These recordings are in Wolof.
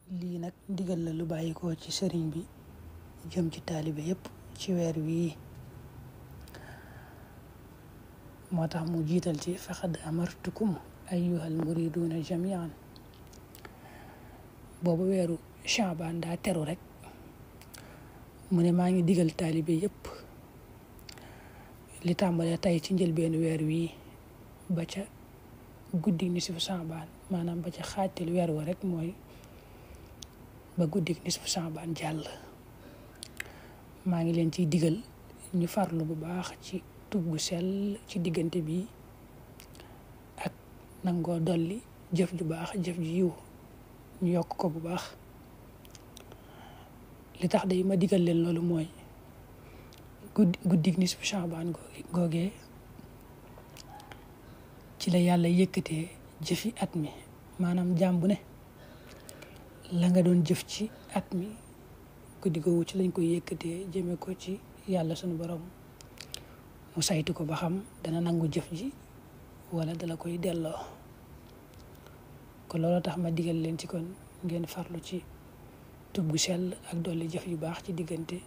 lii nag ndigal la lu bàyyikoo ci sëriñ bi jëm ci taalibe yépp ci weer wii moo tax mu jiital ci faqad amartukum ayyuhal muriduuna jamian boobu weeru Shaabaan daa teru rek mu ne maa ngi digal taalibe yépp li tàmbalee tey ci njëlbeenu weer wii ba ca guddi nisfu Shaabaan maanaam ba ca xaajtal weer wa rek mooy ba guddi nisfu Shaabaan jàll maa ngi leen ciy digal ñu farlu bu baax ci tub gu sell ci diggante bi ak nangoo dolli jëf ju baax jëf ju yiw ñu yokk ko bu baax li tax day ma digal leen loolu mooy guddi nisfu Shaabaan googee ci la yàlla yëkkatee jëfi at mi maanaam jaam bu ne la nga doon jëf ci at mi guddi googu ci lañ koy yëkkatee jëme ko ci yàlla sunu borom mu saytu ko ba xam dana nangu jëf ji wala dala koy delloo kon loolu tax ma digal leen ci kon ngeen farlu ci tub gu sell ak dolli jëf yu baax ci diggante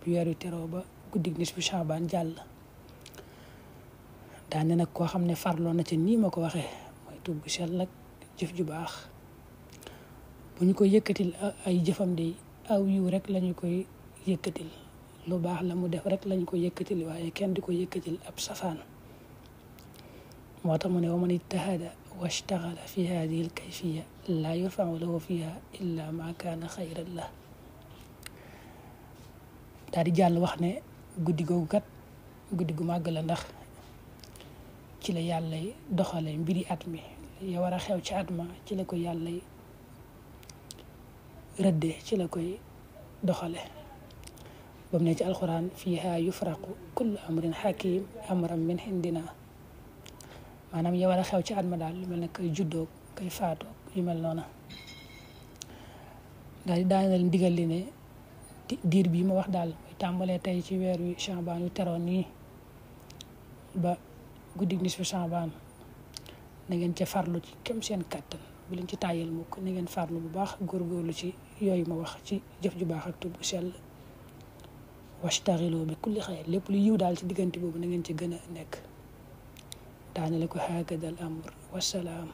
bi weeru teroo ba guddi nisfu Shaabaan jàll daane nag koo xam ne farloo na ci nii ma ko waxee mooy tub gu sell ak jëf ju baax bu ñu ko yëkkatil ay jëfam de aw yiw rek lañu koy yëkkatil lu baax la mu def rek lañu ko yëkkatil waaye kenn di ko yëkkatil ab safaan moo tax mu ne wa man ijtahada washtaxala fi hadihi al kayfiya laa yurfau lahu fiha illa ma kaana xayran la daal di jàll wax ne guddi googu kat guddi gu màgg la ndax ci la yàllay doxale mbiri at mi ya war a xew ci at ma ci la ko yàllay rëdde ci la koy doxale bam ne ci alxuraan fiihaa yufraqu kullu amrin hakim amran min indina maanaam ya war a xew ci at ma daal lu mel ne koy juddoo koy faatoo yu mel noona daal di daaneel ndigal li ne diir bii ma wax daal muy tàmbalee tey ci weer wi Shaabaan yu teroon nii ba guddi nisfu Shaabaan na ngeen ca farlu ci kem seen kàttan bu leen ci tàyyal mukk na ngeen farlu bu baax góorgóorlu ci yooyu ma wax ci jëf ju baax ak tub bu sell washtaxilu bi kulli xayr lépp lu yiw daal ci diggante boobu na ngeen ci gën a nekk daanale ko haakadal amr wassalaam